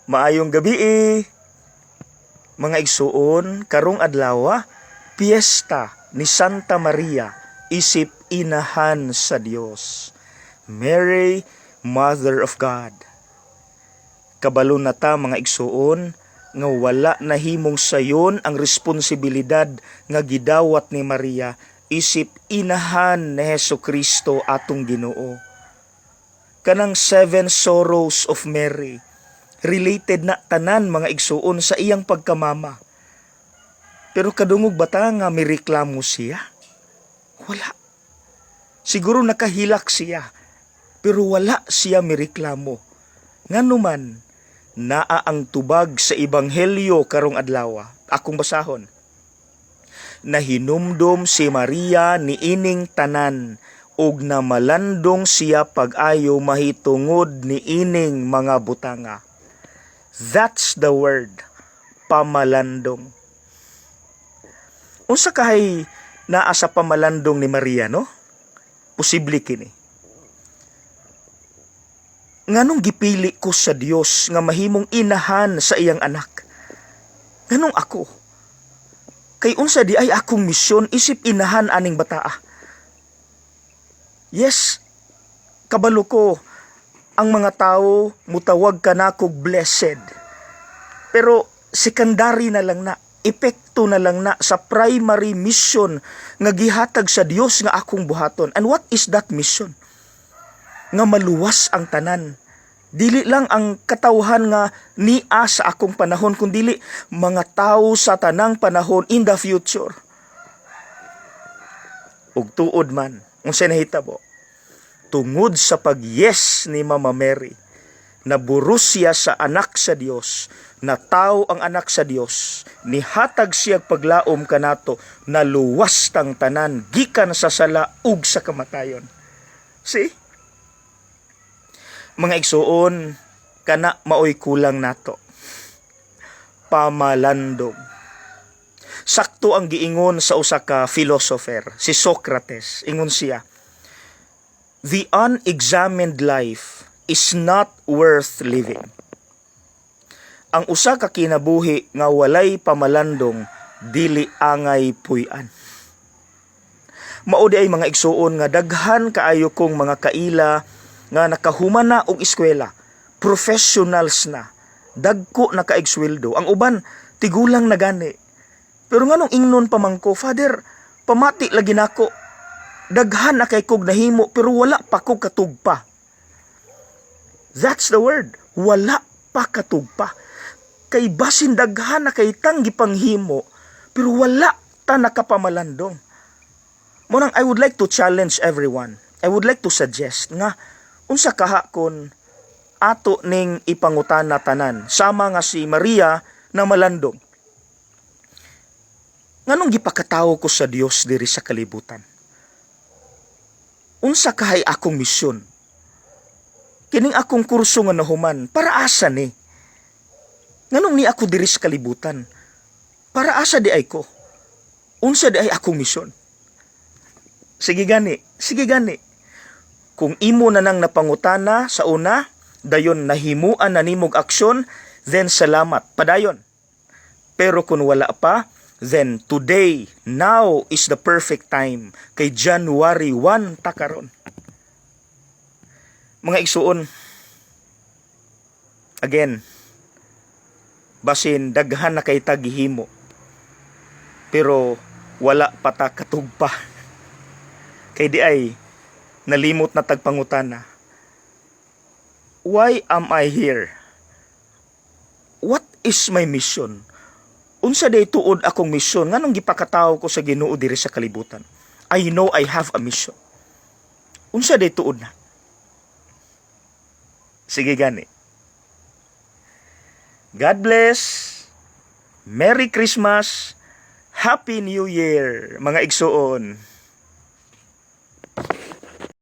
Maayong gabi, mga igsuon. Karong adlaw, piyesta ni Santa Maria isip inahan sa Dios. Mary, Mother of God. Kabalo na ta, mga igsuon, nga wala nahimong sayon ang responsibilidad nga gidawat ni Maria isip inahan ni Hesus Kristo atong Ginoo. Kanang seven sorrows of Mary, related na tanan, mga igsuon, sa iyang pagkamama. Pero kadungog ba ta nga mireklamo siya? Wala. Siguro nakahilak siya, pero wala siya mireklamo. Ngano man, naa ang tubag sa ebanghelyo karong adlaw. Akong basahon. Nahinumdom si Maria niining tanan ug namalandong siya pag-ayo mahitungod niining mga butanga. That's the word, pamalandong. Unsa kahay naa sa pamalandong ni Maria, no? Posible kini. Nganong gipili ko sa Dios nga mahimong inahan sa iyang anak? Nganong ako? Kay unsa diay akong misyon isip inahan aning bataa? Yes, kabalo ko ang mga tao mutawag kanakog blessed. Pero secondary na lang na, epekto na lang na sa primary mission nga gihatag sa Dios nga akong buhaton. And what is that mission? Nga maluwas ang tanan. Dili lang ang katawhan nga nia sa akong panahon, kundili mga tao sa tanang panahon in the future. Ug tuod man, unsay nahitabo? Tungod sa pag-yes ni Mama Mary, naburos siya sa anak sa Dios, natawo ang anak sa Dios, nihatag siya paglaom kanato, naluwas tang tanan gikan sa sala ug sa kamatayon. See? Mga igsuon, kana maoy kulang nato. Pamalandong. Sakto ang giingon sa usa ka philosopher, si Socrates. Ingon siya, "The unexamined life is not worth living." Ang usa ka kinabuhi nga walay pamalandong, dili angay puy-an. Mao diay, mga igsuon, nga daghan kaayo kong mga kaila nga nakahuman na og eskwela, professionals na, dagko na kaayog sweldo. Ang uban tigulang na gani. Pero nganong ingnon pa man ko, "Father, pamati lagi nako. Daghan na kay kog nahimo pero wala pa ko katugpa." That's the word. Wala pa katugpa. Kay basin daghan na kay tang gipanghimo pero wala ta nakapamalandong. Mao nang I would like to challenge everyone. I would like to suggest nga unsa kaha kon ato ning ipangutana tanan sama nga si Maria na malandong. Nganong gipakatawo ko sa Dios diri sa kalibutan? Unsa kahay akong misyon? Kining akong kurso nga nahuman, para asa ni? Nganong ni ako diri sa kalibutan? Para asa diay ko? Unsa diay akong misyon? Sige gani, sige gani. Kung imo na nang napangutana sa una, dayon nahimuan na nimog aksyon, then salamat, padayon. Pero kung wala pa, then today, now is the perfect time kay January 1 ta karon. Mga igsuon, again, basin daghan na kay ta gihimo pero wala pa ta katugpa. Kay diay nalimot na tag pangutana. Why am I here? What is my mission? Unsa diay tuod akong misyon? Nganong gipakatawo ko sa Ginoo diri sa kalibutan? I know I have a mission. Unsa diay tuod na? Sige gani. God bless. Merry Christmas. Happy New Year, mga igsuon.